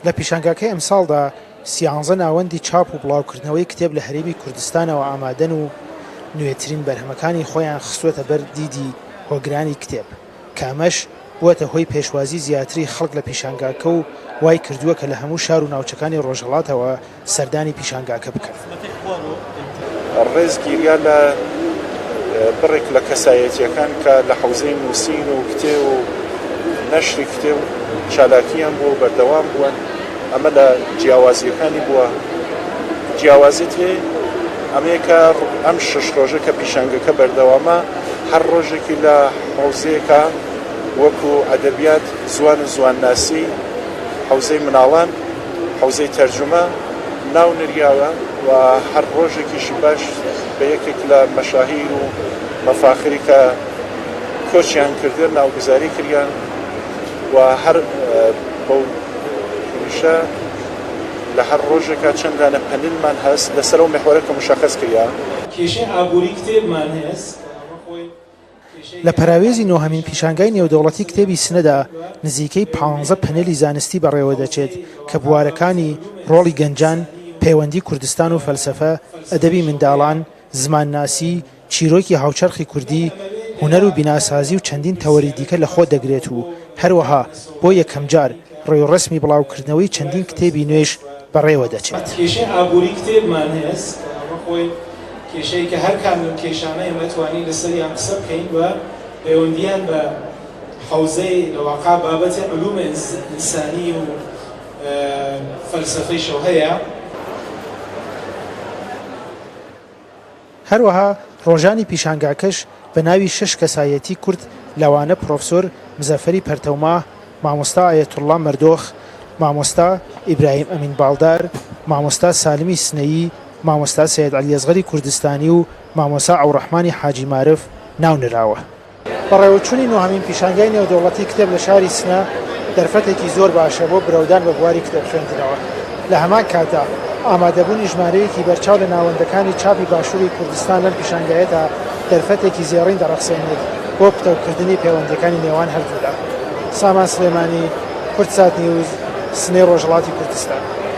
لە پیشانگاکەی ئەمساڵدا سیانزە ناوەندی چاپ و بڵاوکردنەوەی کتێب لە هەرێمی کوردستانەوە ئامادەن و نوێترین بەرهەمەکانی خۆیان خستووەتە بەر دیدی هۆگرانی کتێب، کە ئەمەش بووەتە هۆی پێشوازی زیاتری خەڵک لە پیشانگاکە و وای کردووە کە لە هەموو شار و ناوچەکانی ڕۆژهەڵاتەوە سەردانی پیشانگاکە بکەن. ڕێز گیریا لە بڕێک لە کەسایەتییەکان کە لە حەوزەی نووسین و کتێو و نەشری کتێو چالاکییان بووە و بەردەوام بووە. ئەمە لە جیاوازییەکانی بووە. جیاوازی ترێ ئەمەیە کە ئەم شەش ڕۆژە کە پیشانگەکە بەردەوامە، هەر ڕۆژێکی لە حەوزەیەکا وەکوو ئەدەبیات، زوان و زوانناسی، حەوزەی مناڵان، حەوزەی تەرجومە ناو نریاوە و هەر ڕۆژێکیشی باش بە یەکێک لە مەشاهیر و مەفاخری کە کۆچیان کردە ناوگوزاری کریان و هەر بەو هیشە لە هەر ڕۆژێکا چەند دانە پەنلمان هەس لەسەر ئەو میحوەرە کە مشەخەس کریا. کێشەی ئابووری کتێبمان هەس کە ئەمە خۆی لە پەراوێزی نۆهەمین پیشانگای نێودەوڵەتی کتێبی سنەدا نزیکەی پانزە پەنێلی زانستی بەڕێوەدەچێت کە بوارەکانی، ڕۆڵی گەنجان، پەیوەندی کوردستان و فەلسەفە، ئەدەبی منداڵان، زمانناسی، چیرۆکی هاوچەرخی کوردی، هونەر و بیناسازی و چەندین تەوەری دیکە لەخۆ دەگرێت و هەروەها بۆ یەکەمجار ڕێوڕەسمی بڵاوکردنەوەی چەندین کتێبی نوێش بەڕێوەدەچێت. کێشەی ئابووری کتێبمان هەس کە ئەمە خۆی کێشەیەکە هەر کام لەم کێشانە ئێمە توانین لەسەریان قسە بکەین و پەیوەندییان بە حەوزەی لە واقع بابەتی علوم ئینسانی و فەلسەفەیشەوە هەیە. هەروەها ڕۆژانی پیشانگاکەش بە ناوی شەش کەسایەتی کورد لەوانە پرۆفسۆر مزەفەری پەرتەوماه، مامۆستا ئایەتوڵڵا مەردۆخ، مامۆستا ئیبراهیم ئەمین باڵدار، مامۆستا سالمی سنەیی، مامۆستا سەیەد عەلیەسغەری کوردستانی و مامۆسا عەوڕەحمانی حاجی مارف ناو نراوە. بەڕێوەچوونی نۆهەمین پیشانگای نێودەوڵەتی کتێب لە شاری سنە دەرفەتێکی زۆر باشە بۆ برەودان بە بواری کتێب خوێندنەوە. لە هەمان کاتدا ئامادەبوونی ژمارەیەکی بەرچاو لە ناوەندەکانی چاپی باشووری کوردستان لەم پیشانگایەدا دەرفەتێکی زێڕین دەڕەخسێنێت بۆ پتەوکردنی پێوەندییەکانی نێوان هەردوولا. سامان سلێمانی، کوردسات نیوز، سنەی ڕۆژهەڵاتی کوردستان.